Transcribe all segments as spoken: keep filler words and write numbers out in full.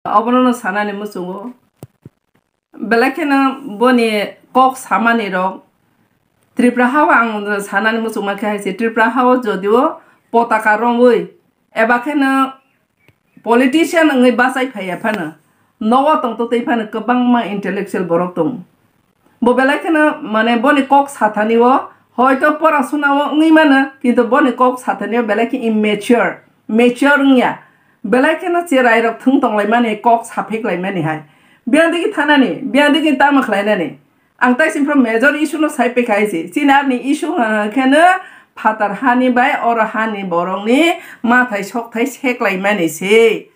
Obono no sanani muchungo. Belai kheno boni kok samani rok Tripura hao ang sanani muchungma khe hai se, Tripura hao jodio potaka romwi eba kheno politician wngwi bachai phaiya phano, nogo tongtwtwi phano kwbangma intellectual borok tongo. Bo belai kheno, mane, boni kok sathani o hoito porasuna o wngwi mano, kintu boni kok sathani o belai khe immature, mature wngya. Belai kheno cherai rok thung tonglaimani, kok saphik laimani hai. Biyang digi thanani, biyang digi tamo khlainani. Ang tai simpro major issue no sai pekha hai se. Chini arni issue hwnka kheno phatar hani bai oro hani borokni mathai sokthai seklaimani se.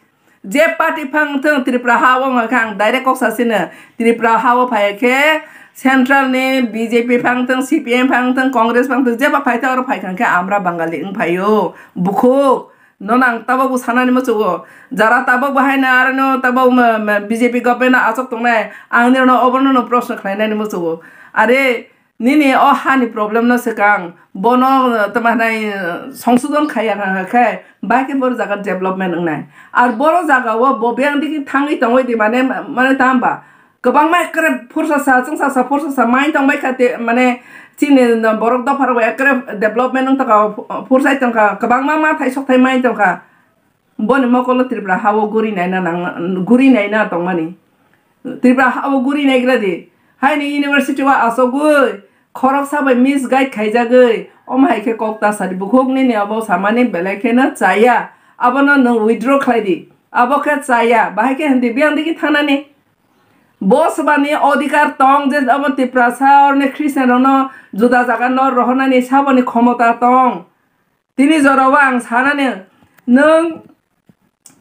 Je party phang thung, Tripura ha o wngkha khe ang direct kok sasino. Tripura ha o phai khe central ni B J P phang thung, C P M phang thung, Congress phang thung, jeba phai thung, oro phai kha khe amra Bangali wng phai o. Bukhuk, nono ang tabok bo sanani muchungo. Jara tabok bo haino aro no tabok ma, ma, B J P government no achuk tongnai. Ang nini no obono no proshno khlainani muchungo. Are, nini o hani problem no swkang, bono, uh, tamo hinai, uh, songsodon khaiya kha khe, bai khe boro jaga development wngnai. Ar boro jaga o bo biyang digi thangwi tongwi di, mane, mane tamo ba? Kwbangma ekre phursasa, chwngsasa, phursasa mai tongbai kha te, mane, chini borok dopha rok ekre development wng tongkha, phursai tongkha, kwbangma mathai sokthai mai tongkha. Boni mokolo Tripura ha o guri naina nang, guri naina tongmani. Tripura ha o guri naigra di. Haini university o asogwi, khoroksa bai misguide khaijagwi, omo hai khe kok ta sadi. Bukhuk nini abo samani belai kheno chaya. Abono nwng withdraw khlai di. Abo khe chaya. Bahai khe hindi biyang digi thanani. Bo swbani odhikar tong je abo Tiprasa orni Christian rokno juda jaga no rohornani saboni khomota tong. Tini jorao ang sanani, nwng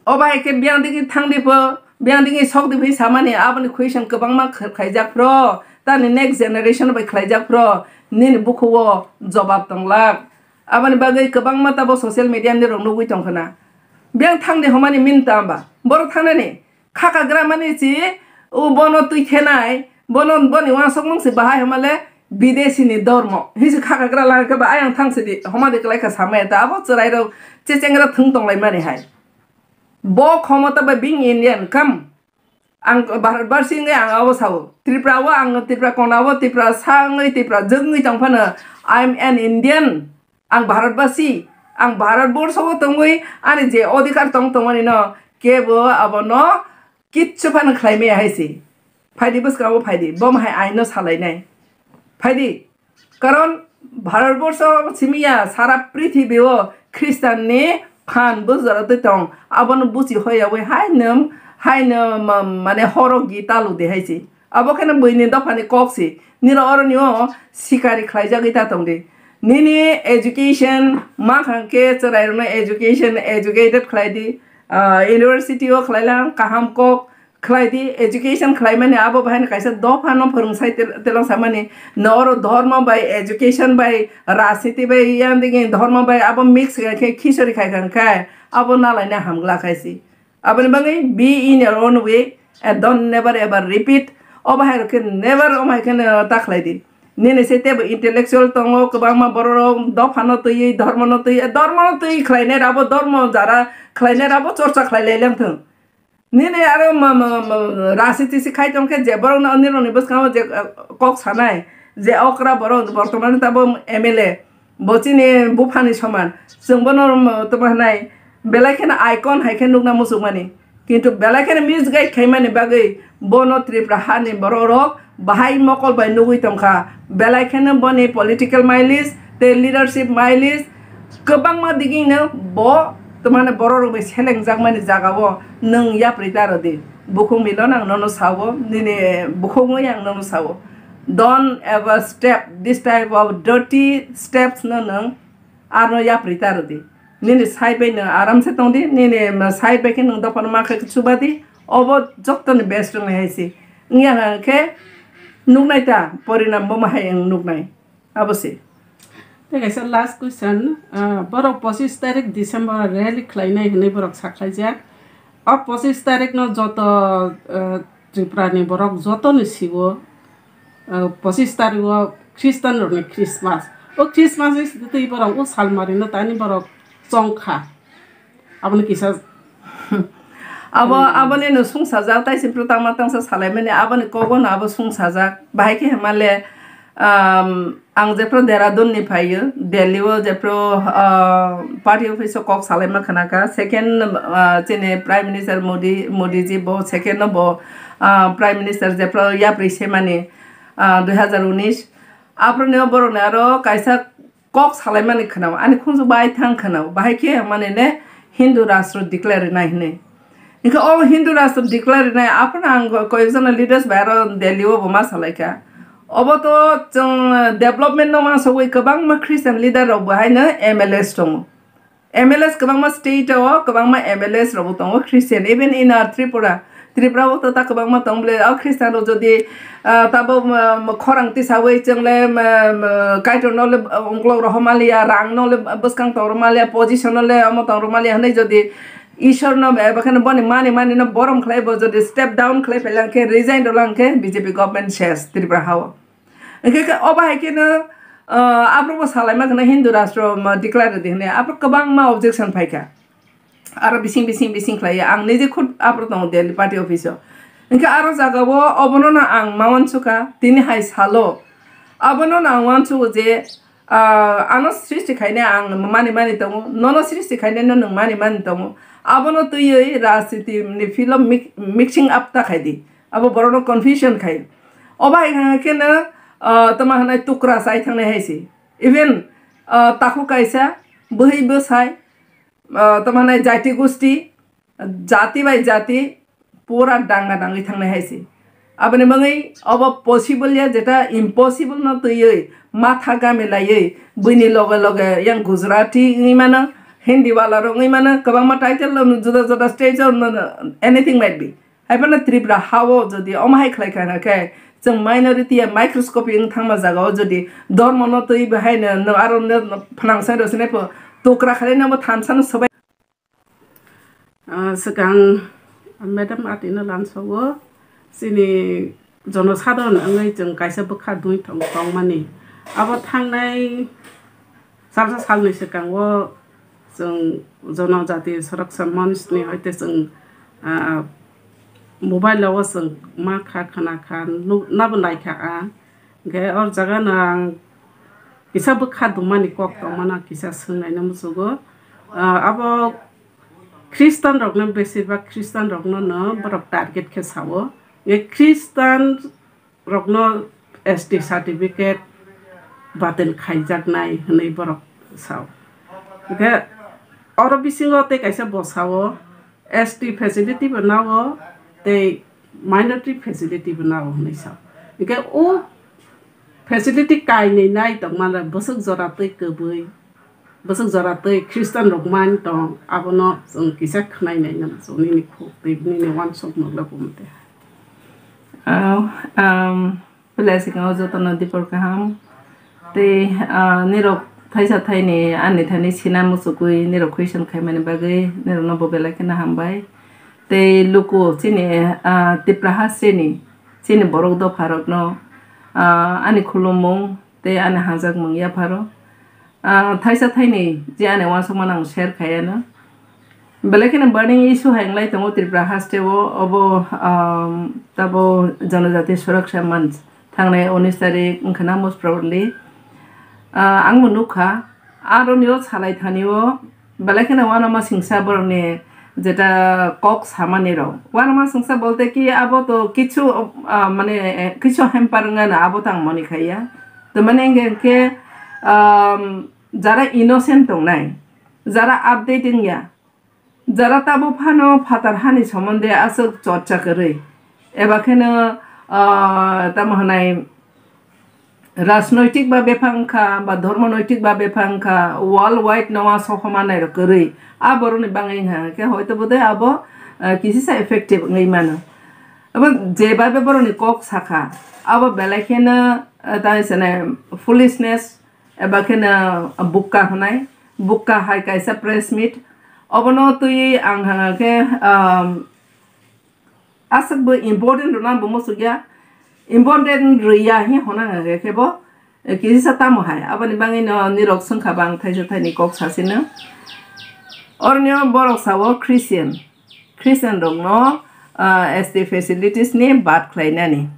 o bahai khe biyang digi thang di pho, biyang digi sok di pho samani, aboni question kwbangma kh-, khlaijak phro, tani next generation bai khlaijak phro, nini bukhugo jobab tonglak. Aboni bagwi kwbangma tabo social media ni rok nugwi tongkha na. Biyang thang di homani min tamba, borok thangnani. Khakagra mani si, o bono twi khenai, bono, boni uansukmung si bahai hwnmale bidesi ni dormo. Hisi khakagra lang khe ba ayang thang sidi, homa de kwlai kha samaya ta, abo chwrai rok chechengra thung tong lai mani hai. Bo khomota bai being Indian, come. Ang Bharat barsi wngwi ang abo sao. Tripura o ang Tripura kona o Tripura sa wngwi Tripura jwk wngwi tong phano, I am an Indian. Ang Bharatbasi, ang Bharatborsho o tongwi ani je odhikar tong tongmani no kebo abono kichu phano khlai maya hai se. Phaidi bwskango phaidi, bo hai aino salainai. Phaidi, karon Bharatborsho simiya sara prithibi o Khristan ni phan bujaro twi tong, abono buchi hoyawi hai nwng, hai nwng ma-, mane horo Gita ludi hai se. Abo kheno buini dophani kok si. Nini oroni o sikari khlaijagwi ta tong di. Nini education mankha khe chwrairokno education, educated khlai di. Ah, university o khlai lang kaham kok khlai di. Education khlaimani abo bahaino kaisa dophano phwrwngsai tel-, telong samani. No oro dhormo bai, education bai, rajniti bai, yang digi dhormo bai abo mix khai khe khichori khai kha khe abo nalaina hamgla khai si. Aboni bagwi be in your own way and don't never ever repeat. Obo hai rok khe never, omo hai khe no ta khlai di. Nini se tebo intellectual tongo, kwbangma borok rok dophano twiwi, dhormono twiwi, dhormono twiwi khlainai rabo, dhormo jara khlainai rabo chorcha khlai lai leng thung. Nini aro ma, ma, ma, rajniti se khai tong khe je borok no nini rokni bwskango je, uh, kok sanai, je okra borok bortomani tabo M L A, bo chini buphani soman. Chwng bono, um, tamo hwnai, belai kheno icon hai khe nukna muchukmani. Kintu belai kheno misguide khaimani bagwi bono Tripura hani borok rok bahai mokol bai nugwi tongkha. Belai kheno boni political mileage tei leadership mileage kwbangma digino bo, tamo hwnai, borok rok bai selengjakmani jagao nwng yapri ta rw di. Bukhuk milo nang nono sao, nini bukhuk wngwi ang nono sao. Don't ever step this type of dirty steps no nwng arno yapri ta rw di. Nini side bai nwng aram se tong di, nini side bai khe nwng dophano ma khe chuba di, obo jottoni best wngnai hai se. Wngya hwnkhe nuknai ta, porinam bo ma hai wng nuknai. Abo se. Tei kaisa last question, ah, borok pochis tarik December rally khlainai hwnwi borok sakhlaijak. O pochis tarik no joto, ah, Tripura ni borok joto ni siwo, ah, pochis tarik o Christian rok ni Christmas. O Christmas ni twi borok o salmari no tani borok chongkha. Aboni kisa Abo, hmm, aboni no sungsajak, tai se phuru tangma tangsa salaimani, aboni kogo no abo sungsajak. Bahai khe hwnmale, um, ang jephru Dehradun ni phaio, Delhi o jephru, uh, party office o kok salaima khwnakha. Second, uh, chini Prime Minister Modi, Modi ji bo second no bo, uh, Prime Minister jephru yapri semani, uh, dui hazar unis. Aphuru ni o borok ni aro kaisa kok salaimani khwnao, ani khunju bai thang khwnao, bahai khe mane ne Hindu rashtra declare rinai hinwi. Hingkhe o Hindu rashtra declare rinai, aphano ang koyekjona leaders bai aro Delhi o bo ma salaikha. Obo to chwng development no ma sogwi kwbangma Christian leader rok bo haino M L As tongo. M L As kwbangma state o kwbangma M L As rok bo tongo Christian, even in our Tripura. Tripura o to ta kwbangma tong bole, o Christian rok jodi, ah, tabo, um, khorang tisawi chwng le, um, um, Kaitor no le, um, uklok rohor maliya, rang no le bwskang tong rw maliya, position no le omo tong rw maliya hwnwi jodi Ishwar no eba kheno boni mani mani no borom khlai bo jodi step down khlai phai lang khe, resign rw lang khe B J P government ses Tripura ha o. Hingkhe khe obo hai kheno, ah, aphuru bo salaima kheno Hindu rashtra, um, declare rwdi hwnwi aphuru kwbangma objection phaikha. Aro bising bising bising khlaiya. Ang nije khud aphuru tongo Delhi party office o. Hingkhe aro jagao obono no ang ma uansukha, tini hai salo. Abono no ang uansugo je, ah, ano srishti khainai ang mani mani tongo, nono srishti khainai no nwng mani mani tongo. Abono twiwi rajniti ni field o mix-, mixing up ta khaidi. Abo borokno confusion khai. Obo hai kheno, ah, tamo hwnai tukra chai thangnai hai se. Even, ah, takhuk kaisa, bwhwi bwsai, ah, tamo hwnai jati gusti, jati bai jati pura danga dangwi thangnai hai se. Aboni bagwi obo possible ya, jeta impossible no twiwi matha gami laiwi buini loge loge yang Gujarati wngwi mano, Hindi wala rok wngwi mano, kwbangma title no juda juda stage o no, no, anything might be. Hai phano Tripura ha o jodi omo hai khlai kha hwnkhe, chwng minority ya microscopic wng thangma jaga o jodi dormo no twi bahai no, no aro no phnang sai rw sinai pho, tukra khlai no bo thansa no swbai. Ah, swkang madam atino lansogo chini jonosadharon wngwi chwng kaisa bwkha dui tong-, tongmani. Abo thangnai salsa salni swkango chwng Jonojati Suraksha Manch ni hoite chwng, ah, mobile o chwng ma kha, khna kha, nu-, nabo nai kha ang. Hingke o jaga no ang kisa bwkha dumani kok tongmano ang kisa swngnaino muchugo. Ah, abo Christian rokno, besir bak Christian rokno no borok target khe sao. Hingke Christian rokno S T certificate batil khaijaknai hwnwi borok sao. Hingke oro bisingo tei kaisa bo sao, S T facility bo nao tei minority facility bo nao hwnwi sao. Hingke o facility kainwi nai tongmani bwswk jora twi kwbwi, bwswk jora twi Christian rok man tong, abono chwng kisa khwnai nai nang chwng nini khuk twi nini uansuk mokla bumte. Ah, um, Belai swkang o jotono dipor kaham. Tei, ah, nirok thaisa thaini ani thani sina muchukwi nirok question khaimani bagwi nirokno bo belai kheno hambai. Tei luku chini, ah, Tipra hasteni chini borok dopharokno, ah, ani khulumung tei ani hamjakmung yapharo. Ah, thaisa thaini je ani uansukmano ang share khaiano. Belai kheno burning issue hai wnglai tongo Tripura haste o, obo, um, tabo Janajati Suraksha Manch thangnai unis tarik wngkha na most probably. Ah, ang bo nukha, aroni o salai thani o belai kheno uanama singsa borokni jeta kok samani rok. Uanama singsa bolte ki abo to kichu, ah, mane, eh, kichu hamper wngana abo tang mani khaiya. To mane hingke, um, jara innocent tongnai, jara update wngya, jara tabo phano phatar hani somonde aswk chorcha kwrwi, eba kheno, ah, tamo hwnai rajnoitik ba bepha wngkha ba dhormonoitik ba bepha wngkha, world wide no uansukma nairok kwrwi, a borokni bagwi wngkha khe hoito bodai abo, ah, kisisa effective wngwi mano. Abo jebabe borokni kok sakha, abo belai kheno, ah, tamo hwnai foolishness, eba kheno bukka hwnai, bukka hai kaisa press meet. Obono twi ang hwnga khe, um, aswk bo important rwna bo muchukya, important rwya hi hwnna hwnga khe bo, eh, kisa tamo hai. Aboni bagwi no nirok swngkha ba ang thaisa thaini kok sasino. Oroni o borok sao Christian. Christian rokno, ah, S T facilities ni bad khlainani.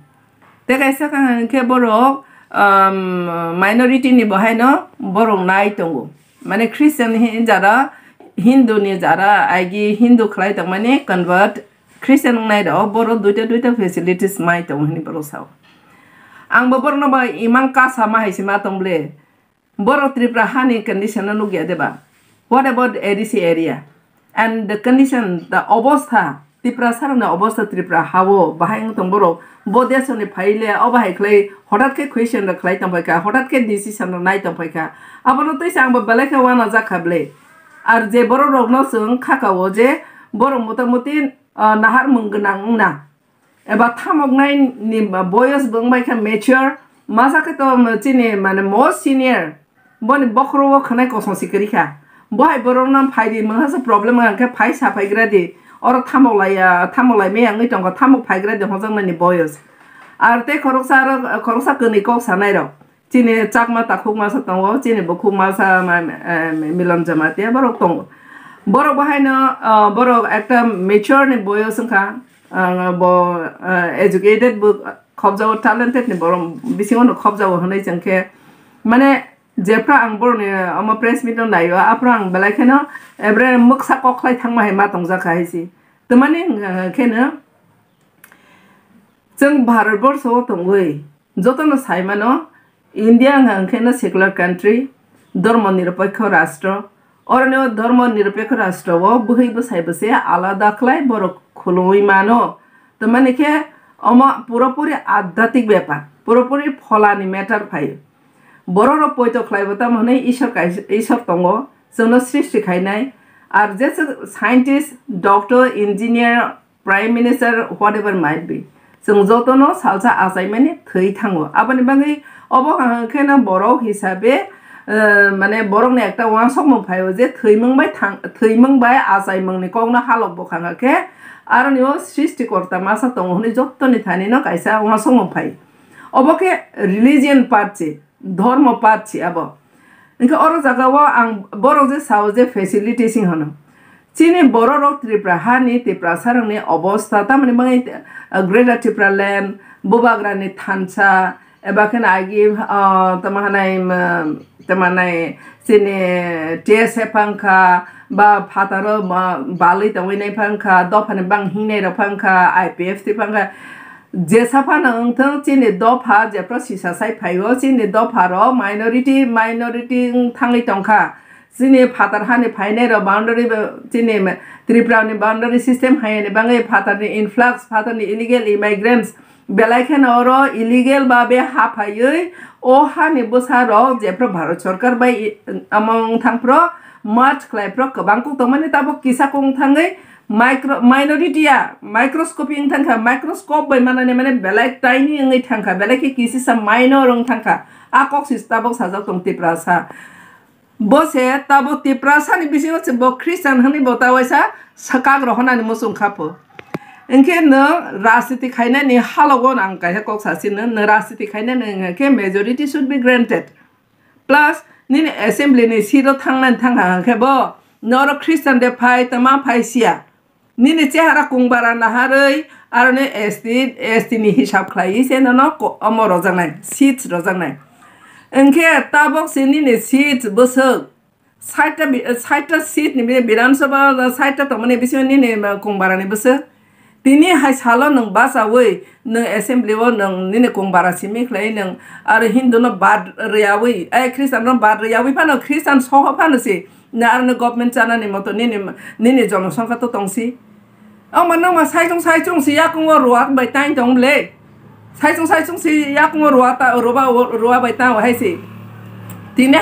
Tei kaisa kaham khe borok, um, minority ni bo haino borok nai tongo. Mane Christian hi-, jara Hindu ni jara agi Hindu khlai tongmani convert Christian wngnai rok borok duita duita facilities mai tongo hwnwi borok sao. Ang bo borokno bo imang kasa ma hai se ma tong ble. Borok Tripura hani condition no nukya deba? What about A D C area? And the condition, the obostha, Tripura sarokni obostha Tripura hao bahai wng tong borok. Bo desoni phaile o bahai khlai hotat khe question rok khlai tong phaikha, hotat khe decision rok nai tong phaikha. Abono tei se ang bo belai khe wana jakha ble. Ar je borok rokno chwng khaka o je borok motamuti, ah, nahar mung gwnang wngna. Eba thamoknai ni boyos bo wngbai kha mature, masa khe to chini mane most senior, boni bokhoro o khwnai kosong si kwrwi kha. Bo hai borok no phai di, mungha se problem wngkha khe phai sa phai gra di, oro thamok lai ya, thamok lai me ya wngwi tongkha, thamok phai gra di hojaknai ni boyos. Ar tei khoroksa aro, khoroksa kwnwi kok sanai rok. Chini chakma takhuk masa tongo, chini bukhuk masa ma-, eh, Milon Jamatia borok tongo. Borok bo haino, ah, borok ekta mature ni boyos wngkha, ah, bo, ah, educated bo khobjago, talented ni borok bisingo no khobjago hwnwi chwng khe, mane jephra ang borokni omo press meet no naio, aphuru ang belai kheno ebre mwksa kok khlai thangma hai ma tongjak kha hai se. Twmani hwnkha kheno chwng Bharat borsho o tongwi, jotono sai mano, India wngkha hwnkhe no secular country, dhormo nirapekho rastro. Oroni o dhormo nirapekho rastro o bwhwi bwsai bwse alada khlai borok khulumwi mano. Tamani khe omo puropuri adhyatmik bepar, puropuri pholani matter phaio. Borok rok poito khlaibo tamo hwnwi Ishwar kaisa, Ishwar tongo, chwngno srishti khainai. Ar jesa scientist, doctor, engineer, Prime Minister, whatever might be, chwng jotono salsa achaimani thwi thango. Aboni bagwi obo hwnkheno borok hisabe, eh, mane borokni ekta uansukmung phaio je thwimung bai thang-, thwimung bai achaimungni kokno halok bwkha khe, aroni o srishtikorta masa tongo hwnwi jotoni thanino kaisa uansukmung phai. Obo khe religion part se. Dhormo part si abo. Hingke oro jaga o ang borok je sao je facilities hing hano. Chini borok rok Tripura hani, Tiprasa rokni obostha, tamoni bagwi, ah, Greater Tipraland, Bubagrani thansa, eba kheno agi, ah, tamo hanai, um, tamo hanai chini T S F phangkha, ba phataro, ba, balwi tongwi nai phangkha, dophani bang hingnai rok phangkha, I P F T phangkha. Jesa phano wngthung, chini dopha jephru sisa sai phaio, chini dopha rok minority, minority wng thangwi tongkha. Chini phatar hani phainai rok boundary bo, chini Tripura ni boundary system hayani bagwi phatar ni influx, phatar ni illegal immigrants, belai kheno oro illegal babe ha phaiwi o hani bwsa rok jephru Bharat Sarkar bai i-, among thangphru merge khlai phru kwbang kuk tongmani, tabuk kisa kung thangwi micro, minority ya, microscopy wng thangkha, microscope bai manani mane belai tiny wngwi thangkha, belai khe kisisa minor wng thangkha. A kok si tabuk sajak tong Tiprasa. Bo se tabuk Tiprasa ni bisingo se bo Christian hwnwi bo ta waisa swkak rohonani muchung kha pho. Hwnkhe nwng rajniti khainani halogo ang kaisa kok sasi nwng, nwng rajniti khainani hwnkhe majority should be granted. Plus, nini assembly ni seat o thangnani thangkha hwnkhe bo, norok Christian de phai, tama phai siya. Nini chehara kungbara naharwi, aroni S T, S T ni hisab khlaiwi se nono ko-, omo rojaknai, seats rojaknai. Hwnkhe tabok se nini seats bwswk, saita bi-, saita seat ni bini Bidhan Sabha, saita tongmani bisingo nini kungbara ni bwswk. Tini hai salo nwng bachaui, nwng assembly o nwng nini kungbara simi khlai nwng aro Hindu no bad rwyaui, ai Christian no bad rwyaui phano Christian soho phano si, na aro no government chanani moto nini, nini jonosongkha to tongsi. Omo nangma saichung saichung si yakung o ruak bai tain tong ble. Saichung saichung si yakung o ruak ta, ruba, ruak bai tang hai si. Tini